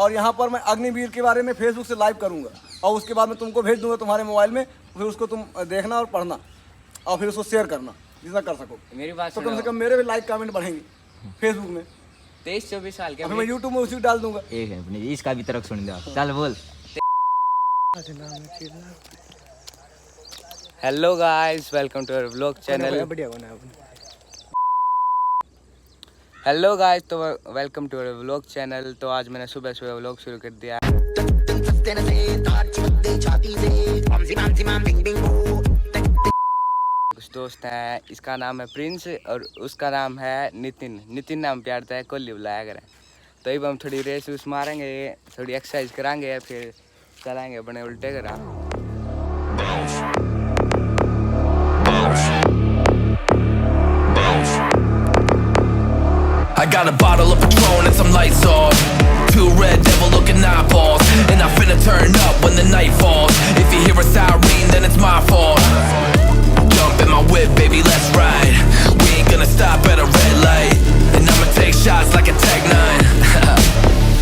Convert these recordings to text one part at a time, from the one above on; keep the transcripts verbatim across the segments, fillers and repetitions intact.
और यहाँ पर मैं अग्निवीर के बारे में फेसबुक से लाइव करूँगा और उसके बाद मैं तुमको भेज दूंगा तुम्हारे मोबाइल में, फिर उसको तुम देखना और पढ़ना और फिर उसको शेयर करना जितना कर सको। मेरी बात तो कम से सुनो। कम मेरे भी लाइक कमेंट बढ़ेंगे फेसबुक में, तेईस चौबीस साल के और फिर मैं यूट्यूब में उसी को डाल दूंगा। एक है अपनी, इसका भी तरक सुन दो। चल बोल। Hello guys, welcome to our vlog channel। बढ़िया बना है। Hello guys, तो welcome to our vlog channel। तो आज मैंने सुबह सुबह व्लॉग शुरू कर दिया। कुछ दोस्त हैं, इसका नाम है प्रिंस और उसका नाम है नितिन। नितिन नाम प्यार था, कोहली बुलाया करें। तो अब हम थोड़ी रेस वूस मारेंगे, थोड़ी एक्सरसाइज करांगे, फिर चलाएंगे अपने उल्टे करा। I got a bottle of Patron and some lights off. Two red devil looking eyeballs. And I finna turn up when the night falls. If you hear a siren, then it's my fault. Jump in my whip, baby, let's ride. We ain't gonna stop at a red light. And I'ma take shots like a Tech nine.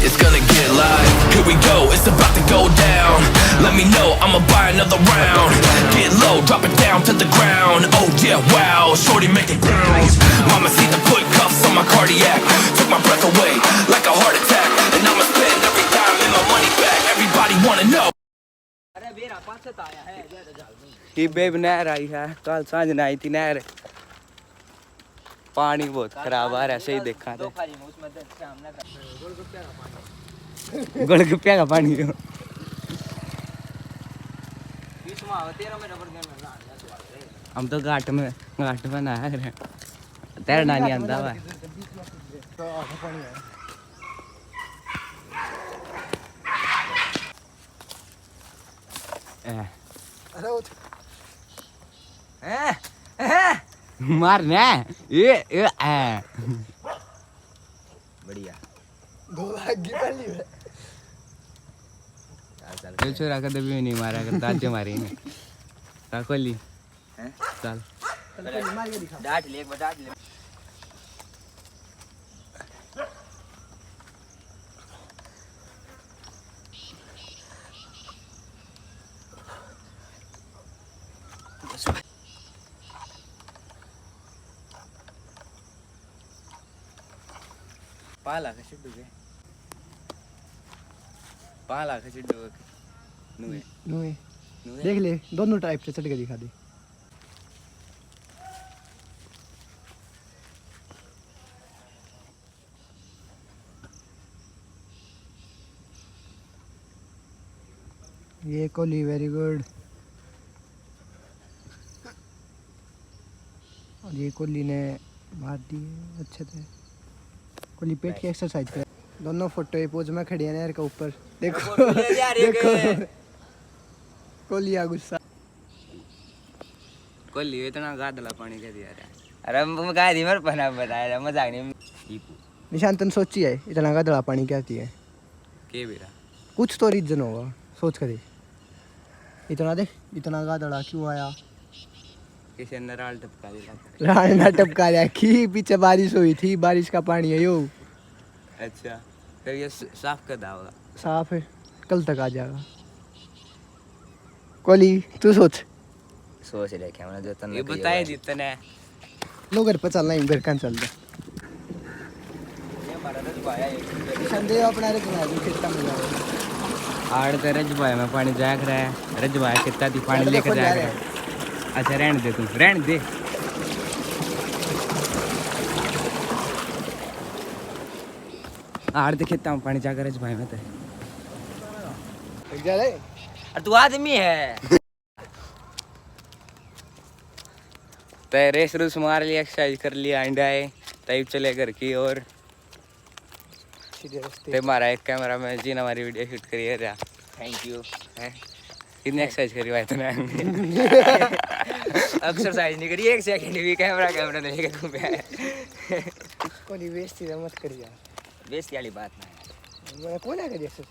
It's gonna get live. Here we go, it's about to go down. Let me know, I'ma buy another round. Get low, drop it down to the ground. Oh yeah, wow, shorty make it bounce. Mama see the put cuffs on my cardiac. Took my breath away like a heart attack. And I'ma spend every dime and my money back. Everybody wanna know. ये बेब नहर आई है, कल सांझ ने आई थी नहर। पानी बहुत खराब आ रहा है, सही देखा तो। गोलगप्पे का पानी। हम तो घाट में, घाट में नहा रहे हैं। तैरना नहीं आंदा भाई। ए। अरे वो ए, ए, मार ना। ए, ए, ए। बढ़िया। दो लाख की पहली है। चल, चल। ये छोरा कदे भी नहीं मारा कर, दाजे मारे ने। का खोली। हैं? चल। चल, मार के दिखा। डांट ले, एक बार डांट ले। पाला का सिद्धू के, पाला का सिद्धू के। नुए। नुए। नुए। देख ले, दोनों टाइप से चढ़ के दिखा दे। ये कोहली, वेरी गुड। और ये कोहली ने मार दी अच्छे से। कोहली पेट की एक्सरसाइज करे। दोनों फोटो ये पोज में खड़ी है नहर के ऊपर। देखो, देखो। कोहली आ गुस्सा। कोहली इतना गादला पानी कह दिया रे। अरे मैं कह दी, मेरे पना बताया था, मजाक नहीं। निशान, तन सोची है इतना गादला पानी क्या होती है? के बेरा? कुछ तो रीजन होगा, सोच कर देख। इतना देख, इतना गादला क्यों आया? किसी ने राल टपका दिया। राल ना टपका लिया, की पीछे बारिश हुई थी, बारिश का पानी है यो। अच्छा, फिर ये स-, साफ कर दाओगा? साफ है, कल तक आ जाएगा। कोहली, तू सोच। सोच रहे क्या, मैंने जो तन्ने ये कही बताए हुआ। जितने। लो घर पे चलना ही, घर का चल दे। ये हमारा रजवाया है। संदेह अपना रजवाया जो खेता में जाओ। आड़ ते रजवाए में पानी जाया करे, रजवाए खेता थी पानी चल, लेकर खोल जाया जा करे। अच्छा रहने दे तू, रहने दे। आड़ ते खेता में पानी जाकर रजवाए में ते। जा रे। और तू आदमी है। ते रेस रूस मार लिया, एक्सरसाइज कर लिया, एंड आए, तब चले घर की ओर। सीधे रास्ते। ते हमारा एक कैमरा मैन जी ने हमारी वीडियो शूट करी है। Thank you. हैं? कितनी एक्सरसाइज करी भाई तूने? एक्सरसाइज नहीं करी, एक सेकंड भी कैमरा, कैमरा नहीं लेके घूमे। कोहली, बेइज्जती तो मत कर यार। बेइज्जती वाली बात ना है। मैं कौन है जैसे?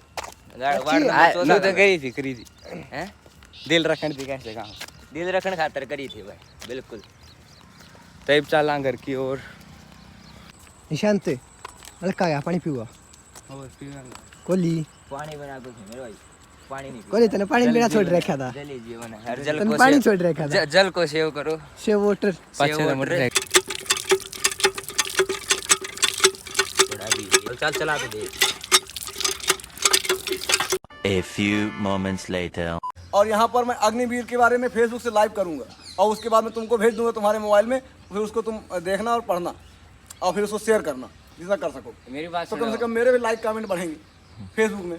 गाड़, अच्छी वार्ड है। नंबर आ, चौदह वो तो में। करी थी, करी थी। हैं? दिल रखने दी कैसे काम? दिल रखने खातर करी थी भाई, बिल्कुल। तब चालां घर की ओर। निशांत, हल्का गया पानी पीऊंगा। कोली। पानी बना के मेरे भाई, पानी नहीं कोली, तने पानी बिना छोड़ रखा था। जल ही जीवन है। हर जल तने को पानी सेव, छोड़ रखा था। ज-, जल को सेव करो। Save water. पाछे से मोटर। थोड़ा भी। चल, चला तो दे। A few moments later. और यहाँ पर मैं अग्निवीर के बारे में Facebook से लाइव करूँगा और उसके बाद मैं तुमको भेज दूंगा तुम्हारे मोबाइल में, फिर उसको तुम देखना और पढ़ना और फिर उसको शेयर करना जितना कर सको। मेरी बात तो कम से कम मेरे भी लाइक कमेंट बढ़ेंगे Facebook में।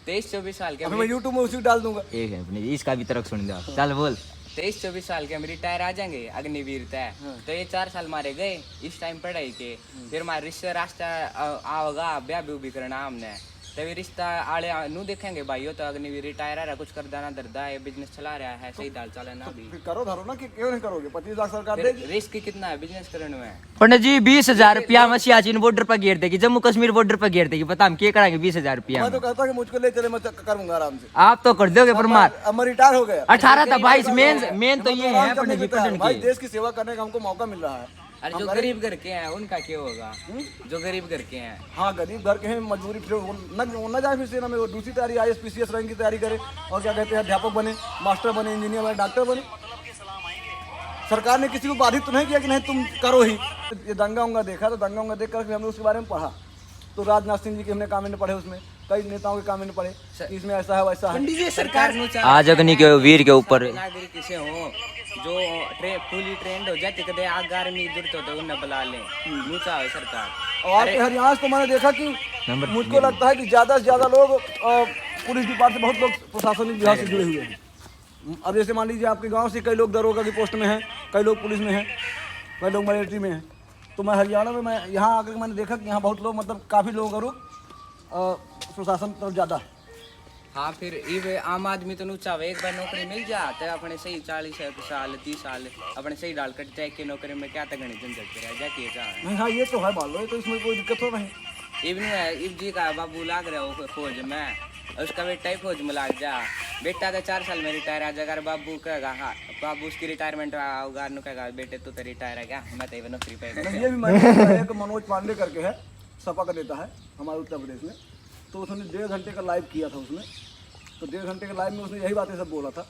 तेईस चौबीस साल के अभी मैं YouTube में उसी को डाल दूंगा। एक है अपने, इसका भी तर्क सुन लो। चल बोल। तेईस चौबीस साल के हम रिटायर आ जाएंगे अग्निवीर तय। हाँ। तो ये चार साल मारे गए इस टाइम पढ़ाई के। हम्म। फिर हमारे रिश्ते रास्ता, अ, आओगा, ब्याह भी, भी करना हमने। तभी रिश्ता आले आ-, नू देखेंगे भाई, यो तो अग्निवीर रिटायर है, कुछ करदा ना धरदा है, बिजनेस चला रहा है, सही दाल चाले ना तो भी। फिर करो धरो ना, कि क्यों नहीं करोगे? पच्चीस लाख सरकार फिर देगी। रिस्क कितना है बिजनेस करने में? पंडित जी, बीस हजार रुपया में सियाचिन बॉर्डर पर घेर देगी, जम्मू कश्मीर बॉर्डर पर घेर देगी। बता, हम क्या कराएंगे बीस हजार रुपया मैं तो में? कहता कि मुझको ले चले, मैं चेक करूंगा आराम से। आप तो कर दोगे, पर अब मैं, मार अब मैं रिटायर हो गया। अठारह था बाईस, मेन, मेन तो ये है पंडित जी, पढ़ने भाई, की। देश की सेवा करने का हमको मौका मिल रहा है। अरे, हम जो गरीब गरीब घर के हैं, उनका क्या होगा? हम्म? जो गरीब घर के हैं। हाँ, गरीब घर के हैं, मजबूरी, फिर वो न, वो न जाए फिर सेना में, वो दूसरी तैयारी, आईएएस, पीसीएस रैंक की तैयारी करे, और क्या कहते हैं, अध्यापक बने, मास्टर बने, इंजीनियर बने, डॉक्टर बने। सरकार ने किसी को बाधित तो नहीं किया कि नहीं, तुम करो ही। ये दंगा उंगा देखा, तो दंगा उंगा देख कर फिर हमने उसके बारे में पढ़ा, तो राजनाथ सिंह जी के हमने कमेंट पढ़े उसमें, कई नेताओं के कमेंट पढ़े कि इसमें ऐसा है, वैसा है। पंडित जी, सरकार सरकार नू चाह आज अग्नि के वीर के ऊपर नागरिक किसे हो जो ट्रे-, fully trained हो जाए, तो कदे आग आर्मी जरूरत हो तो उन्हें बुला लें। हम्म। नू चाहे सरकार। और अरे आपके हरियाणा से तो मैंने देखा कि नंबर मुझको लगता है कि ज्यादा से ज्यादा लोग, अ, पुलिस डिपार्टमेंट से, बहुत लोग प्रशासनिक विभाग से जुड़े हुए हैं। अब जैसे मान लीजिए, आपके गांव से कई लोग दरोगा की पोस्ट में हैं, कई लोग पुलिस में हैं, कई लोग मिलिट्री में हैं। तो मैं हरियाणा में, मैं यहाँ आकर मैंने देखा कि यहाँ बहुत लोग, मतलब, काफ़ी लोगों का रुख, अ, सुशासन तरफ ज़्यादा है। हाँ, फिर इब आम आदमी तो नू चाहे एक बार नौकरी मिल जा, तो अपने सही चालीस साल, तीस साल, अपने सही डाल कट जाए कि नौकरी में क्या तक घनी झंझट रह जाती है, चाहे। नहीं, हाँ, ये तो है, मान लो, ये तो, इसमें कोई दिक्कत तो नहीं। इब नहीं है, इब जी का बाबू लाग रहा हो फौज में, उसका बेटा ही फौज में लाग जा। बेटा तो चार साल में रिटायर आ जाएगा, और बाबू कहेगा, हाँ, बाबू उसकी रिटायरमेंट आओगा, नु कहेगा, "बेटे, तू तो रिटायर है क्या? मैं तो ये नौकरी पे नहीं, ये भी मैंने देखा है, एक मनोज पांडे करके है, सपा का नेता है हमारे उत्तर प्रदेश में।" तो उसने डेढ़ घंटे का लाइव किया था उसने। तो डेढ़ घंटे के लाइव में उसने यही बातें सब बोला था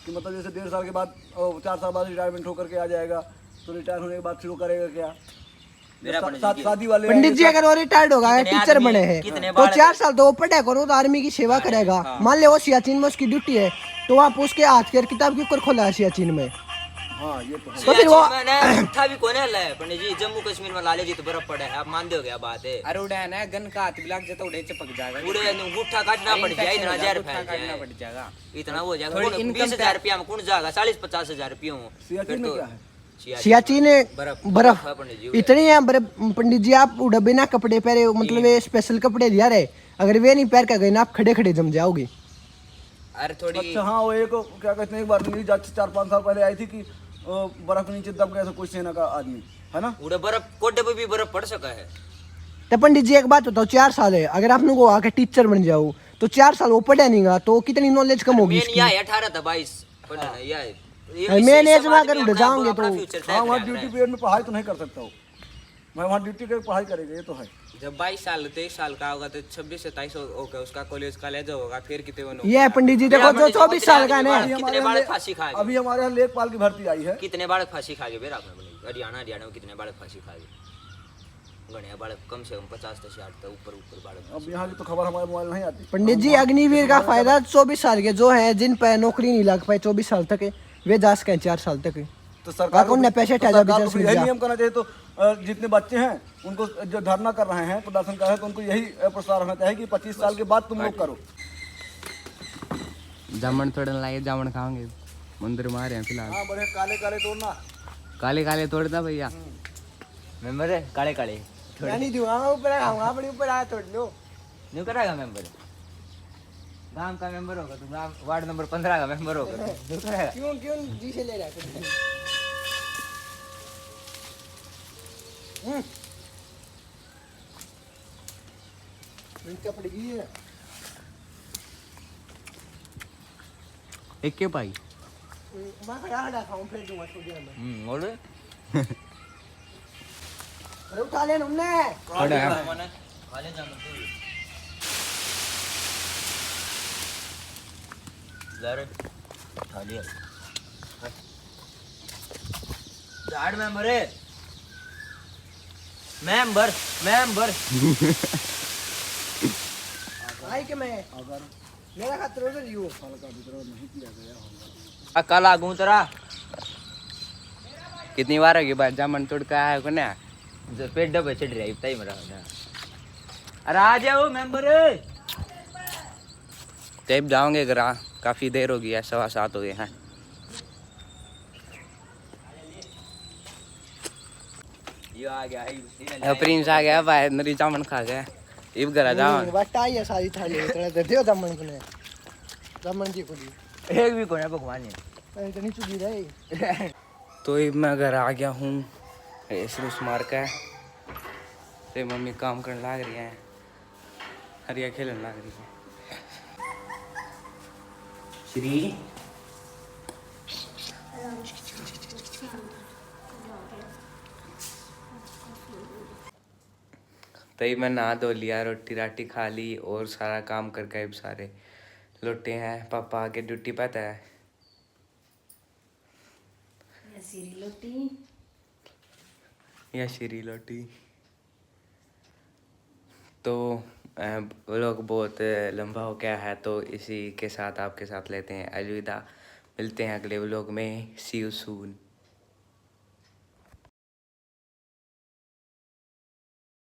कि, मतलब, जैसे डेढ़ साल के बाद, ओ, चार साल बाद रिटायरमेंट होकर के आ जाएगा, तो रिटायर होने के बाद फिर वो करेगा क्या? मेरा शा-, पंडित शा-, जी के शादी वाले पंडित जी, अगर वो रिटायर्ड होगा, कितने टीचर आदमी, बने हैं, कितने तो बालक चार साल तो वो पढ़ेगा, वो तो आर्मी की सेवा हाँ, करेगा। हाँ। मान ले वो सियाचिन में उसकी ड्यूटी है, तो आप उसके हाथ के किताब क्यों कर खोला है सियाचिन में? हाँ, ये तो है। तो फिर वो सियाचिन में ना अंगूठा भी कोने ला है, पंडित जी, जम्मू कश्मीर में ला ले जी, तो बर्फ पड़े है, आप मान दोगे बात है। अरे उड़ा है ना, गन का हाथ भी लग जाता, उड़े चिपक जाएगा। उड़े अंगूठा काटना पड़ जाए, इतना जहर फैल जाए। इतना हो जाएगा। थोड़ी कौन, इनकम बीस हजार रुपया में कौन जाएगा? चालीस पचास हजार रुपया हो। सियाचिन में क्या है? सियाचिन बर्फ, बर्फ। बर्फ है पंडित जी, उड़े। इतनी है बर्फ, पंडित जी, आप उड़े बिना कपड़े पहरे, मतलब, ये स्पेशल कपड़े लिया रहे, अगर वे नहीं पहन के गए ना, आप खड़े खड़े जम जाओगे। अरे थोड़ी अच्छा, हाँ, वो एक, क्या कहते हैं, एक बार न्यूज आज से चार पाँच साल पहले आई थी कि, अ, बर्फ के नीचे दब गया था कोई सेना का आदमी, है ना? उड़े बर्फ, कोडे पे भी बर्फ पड़ सका है। तो पंडित जी, एक बात बताओ, चार साल है, अगर आप लोग आके टीचर बन जाओ, तो चार साल वो पढ़ा नहीं गा, तो कितनी नॉलेज कम होगी इसकी? मेन या है अठारह था बाईस। पढ़ना हाँ। या है। ये अरे, इससे मेन एज में समाज अगर में उड़ अपना, जाओगे अपना तो फ्यूचर तय हाँ, वहाँ करना ड्यूटी है। पीरियड में पढ़ाई तो नहीं कर सकता हूँ मैं, वहाँ ड्यूटी करके पढ़ाई करेगा, ये तो है। जब बाईस साल, तेईस साल का होगा, तो छब्बीस सत्ताईस हो, होगा, उसका कॉलेज का ले जाओगा, फिर कितने वो ये नौकरी पंडित जी, देखो, जो चौबीस साल का है ना। कितने बालक फांसी खा गए? अभी हमारे यहाँ लेखपाल की भर्ती आई है। कितने बालक फांसी खा गए, बेरा आपने बोले, हरियाणा, हरियाणा में कितने बालक फांसी खा गए? घणे बालक, कम से कम पचास से साठ के ऊपर, ऊपर बालक। अब यहाँ की तो खबर हमारे मोबाइल नहीं आती। पंडित जी, अग्निवीर का फायदा चौबीस साल के जो है, जिन पे नौकरी नहीं लग पाई चौबीस साल तक, वे जा सके चार साल तक। तो सरकार को उनने भी, पैसे तो ठा जा सरकार को भी यही नियम करना चाहिए। तो, अ, जितने बच्चे हैं, उनको, जो धरना कर रहे हैं, प्रदर्शन कर रहे हैं, तो उनको यही, अ, प्रस्ताव रखना चाहिए कि पच्चीस साल के बाद तुम लोग करो। जामन तोड़न लागे, जामन खाओगे, मंदिर में आ रहे हैं फिलहाल। हाँ, बढ़िया, काले काले तोड़ना। काले काले तोड़ना भैया। हम्म। मेंबर है, काले काले। मैं नहीं दूंगा, मैं ऊपर आऊंगा, अपने ऊपर आया तोड़ लो। न्यू करेगा मेंबर? गांव का मेंबर होगा तू, गांव, वार्ड नंबर पन्द्रह का मेंबर होगा तू, न्यू करेगा? क्यों, क्यों जी से ले रहा है? हम्म। नीचे पड़ गई है। एक के भाई। मैं खड़ा खड़ा खाऊं, फेंक दूंगा छोटे में। हम्म, और? अरे उठा ले उनने। खड़ा है। खा ले जाना तू। यार, उठा लिया। झाड़ मेंबर है। Member, member. भाई के मैं, मेरा खातर उधर ही हो। आ, कल आ गूं तेरा। कितनी बार होगी बात, जामन तोड़ के आया कोने? जो पेड़ पे चढ़ रहा है, इतना ही मरा होगा। अरे आ जाओ मेंबर। तब जाओगे घर, काफी देर हो गई है, सवा सात हो गए हैं। ये आ गया है, ये प्रिंस आ गया भाई, मेरी जामन खा गया। इब घर आ जाओ। हम्म, बस आई है सारी थाली, इतना दे दियो जामन को ने। जामन जी को दी। एक भी कोने भगवान ने। अरे, इतनी चुगी रही। तो इब मैं घर आ गया हूँ, रेस रूस मार के। तो मम्मी काम करने लाग रही है, हरिया खेलने लाग रही है। श्री, तो इब मैं नहा धो लिया, रोटी राटी खा ली और सारा काम करके इब सारे लोटे हैं। पापा आगे ड्यूटी पे है। या श्री लोटी। या श्री लोटी। तो, अ, व्लॉग बहुत लंबा हो गया है, तो इसी के साथ आपके साथ लेते हैं अलविदा। मिलते हैं अगले व्लॉग में। See you soon।